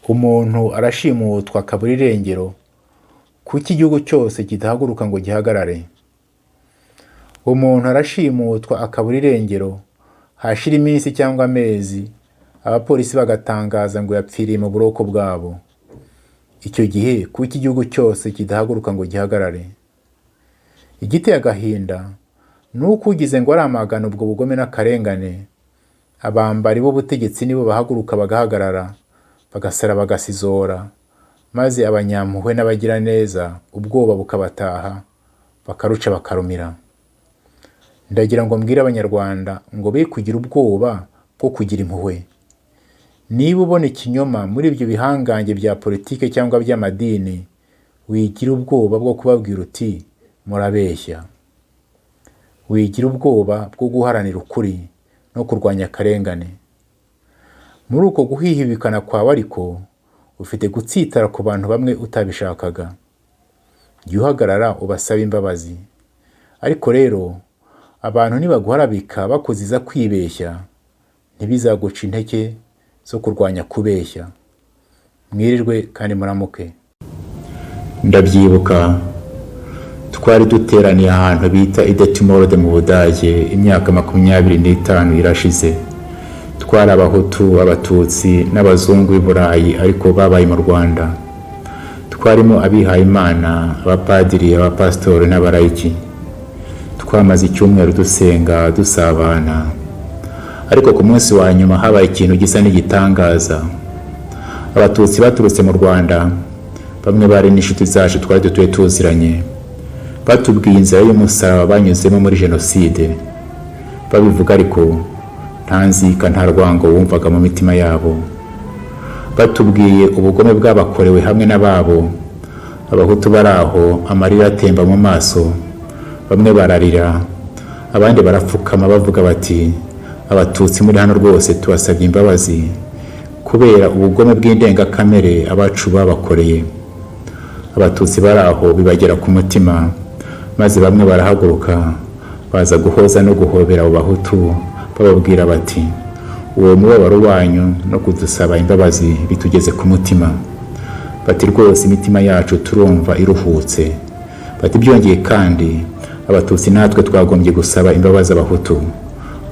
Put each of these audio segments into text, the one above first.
Umuntu arashimutwa akabura irengero, kuki igihugu cyose kidahaguruka ngo gihagarare? Umuntu arashimutwa akabura irengero, hashira iminsi cyangwa amezi, abapolisi bagatangaza ngo yapfiriye mu buroko bwabo. Icyo gihe kuki igihugu cyose kidahaguruka ngo gihagarare? Igiteye agahinda ni uko ugize ngo aramagana ubwo bugome n'akarengane, abambari b'ubutegetsi nibo bahaguruka bagahagarara, bagasara bagasizora, maze abanyampuhwe n'abagiraneza ubwoba bukabataha, bakaruca bakarumira. Ndagira ngo mbwire Abanyarwanda ngo be kugira ubwoba bwo kugira impuhwe. Niba ubona ikinyoma muri ibyo bihangange bya politike cyangwa by'amadini, wigira ubwoba bwo kubabwira uti murabeshya. Wigira ubwoba bwo guharanira ukuri no kurwanya akarengane. Muri uko guhihibikana kwawe ariko, ufite gutsitara ku bantu bamwe utabishakaga. Jya uhagarara ubasabe imbabazi. Ariko rero, abantu nibaguharabika bakuziza kwibeshya, ntibizaguca intege zo kurwanya kubeshya. Mwirirwe kandi muramuke. Ndabyibuka twari duteraniye ahantu bita i Detmold mu Budage, imyaka 25 irashize. Twari Abahutu, Abatutsi n'abazungu b'i Burayi ariko babaye mu Rwanda. Twarimo abihayimana, abapadiri, abapasitori n'abarayiki. Twamaze icyumweru dusenga, dusabana. Ariko ku munsi wa nyuma habaye ikintu gisa n'igitangaza. Abatutsi baturutse mu Rwanda, bamwe bari n'inshuti zacu twari dutuye tuziranye, batubwiye inzira y'umusaraba banyuzemo muri jenoside. Babivuga ariko nta nzika, nta rwango wumvaga mu mitima yabo. Batubwiye ubugome bwabakorewe hamwe n'ababo. Abahutu bari aho amarira atemba mu maso, bamwe bararira, abandi barapfukama bavuga bati: "Abatutsi muri hano rwose tubasabye imbabazi kubera ubugome bw'indengakamere abacu babakoreye." Abatutsi bari aho bibagera ku mutima, maze bamwe barahaguruka baza guhoza no guhobera abo Bahutu, bababwira bati: "Uwo mubabaro wanyu no kudusaba imbabazi bitugeze ku mutima." Bati: "Rwose imitima yacu turumva iruhutse." Bati: "Byongeye kandi, Abatutsi natwe twagombye gusaba imbabazi Abahutu."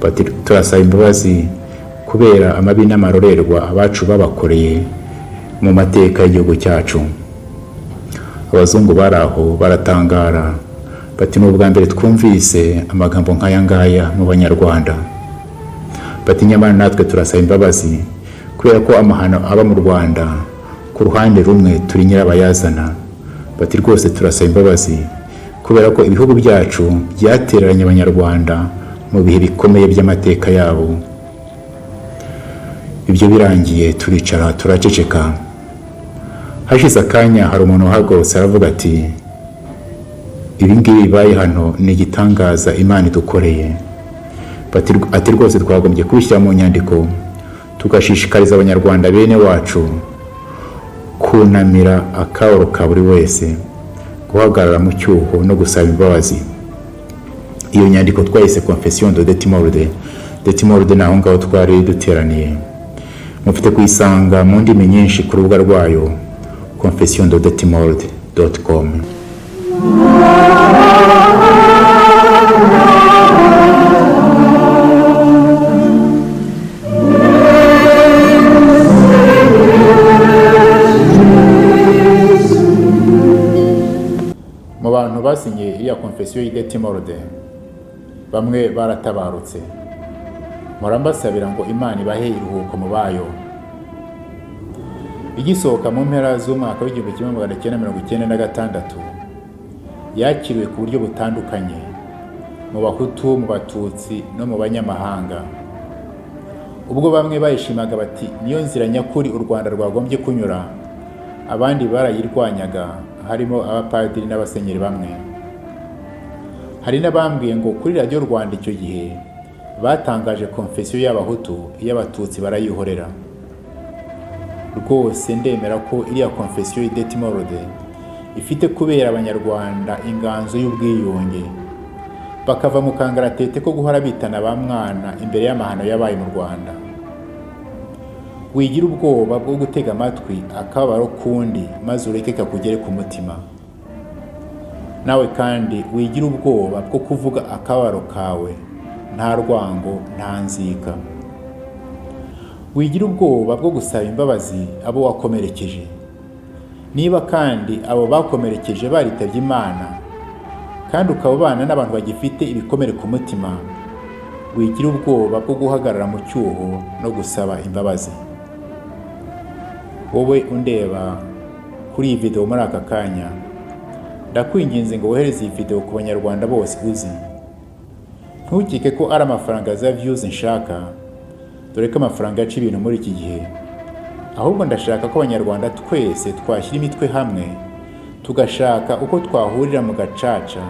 Bati: "Turasaba imbabazi kubera amabi n'amarorerwa abacu babakoreye mu mateka y'igihugu cyacu." Abazungu bari aho baratangara, bati: "Ni ubwa mbere twumvise amagambo nk'aya ngaya mu Banyarwanda." Bati: "Nyamara natwe turasaba imbabazi kubera ko amahano aba mu Rwanda, ku ruhande rumwe turi nyirabayazana." Bati: "Rwose turasaba imbabazi kubera ko ibihugu byacu byatereranye Abanyarwanda mu bihe bikomeye by'amateka yabo." Ibyo birangiye turicara turaceceka. Hashize akanya hari umuntu uhagurutse aravuga ati: "Ibi ngibi bibaye hano ni igitangaza Imana idukoreye." Ati: "Rwose twagombye kubishyira mu nyandiko, tugashishikariza Abanyarwanda bene wacu kunamira akababaro ka buri wese, guhagarara mu cyuho no gusaba imbabazi." Iyo nyandiko twayise Confession de Detmold. Detmold ni aho ngaho twari duteraniye. Mufite kuyisanga mu ndimi nyinshi ku rubuga rwayo confessiondedetmold.com. Mu bantu basinye iriya Confession y'i Detmold, bamwe baratabarutse. Murambasabira ngo Imana ibahe iruhuko mu bayo. Igisohoka mu mpera z'umwaka w'1996, yakiriwe ku buryo butandukanye mu Bahutu, mu Batutsi no mu banyamahanga. Ubwo bamwe bayishimaga bati: "Niyo nzira nyakuri u Rwanda rwagombye kunyura," abandi barayirwanyaga, harimo abapadiri n'abasenyeri bamwe. Hari n'abambwiye ngo kuri Radiyo Rwanda icyo gihe batangaje Confession y'Abahutu, iy'Abatutsi barayihorera. Rwose ndemera ko iriya Confession y'i Detmold ifite kubera Abanyarwanda inganzo y'ubwiyunge, bakava mu kangaratete ko guhora bitana ba mwana imbere y'amahano yabaye mu Rwanda. Wigira ubwoba bwo gutega amatwi akababaro k'undi maze ureke kakugere ku mutima. Nawe kandi wigira ubwoba bwo kuvuga akababaro kawe nta rwango, nta nzika. Wigira ubwoba bwo gusaba imbabazi abo wakomerekeje. Niba kandi abo bakomerekeje baritabye Imana kandi ukaba ubana n'abantu bagifite ibikomere ku mutima, wigira ubwoba bwo guhagarara mu cyuho no gusaba imbabazi. Wowe undeba kuri iyi video muri aka kanya, ndakwinginze ngo wohereze iyi video ku Banyarwanda bose uzi. Ntukeke ko ari amafaranga za views nshaka, dore ko amafaranga aca ibintu muri iki gihe. Ahubwo ndashaka ko Abanyarwanda twese twashyira imitwe hamwe, tugashaka uko twahurira mu gacaca,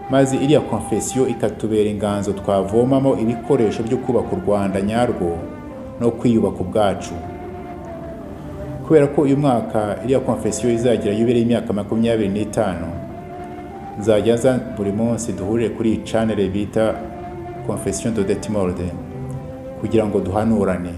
maze iriya confession ikatubera inganzo twavomamo ibikoresho byo kubaka u Rwanda nyarwo no kwiyubaka ubwacu. Kubera ko uyu mwaka iriya confession izagira yubile y'imyaka 25, nzajya nza buri munsi duhurire kuri iyi channel bita Confession de Detmold kugira ngo duhanurane.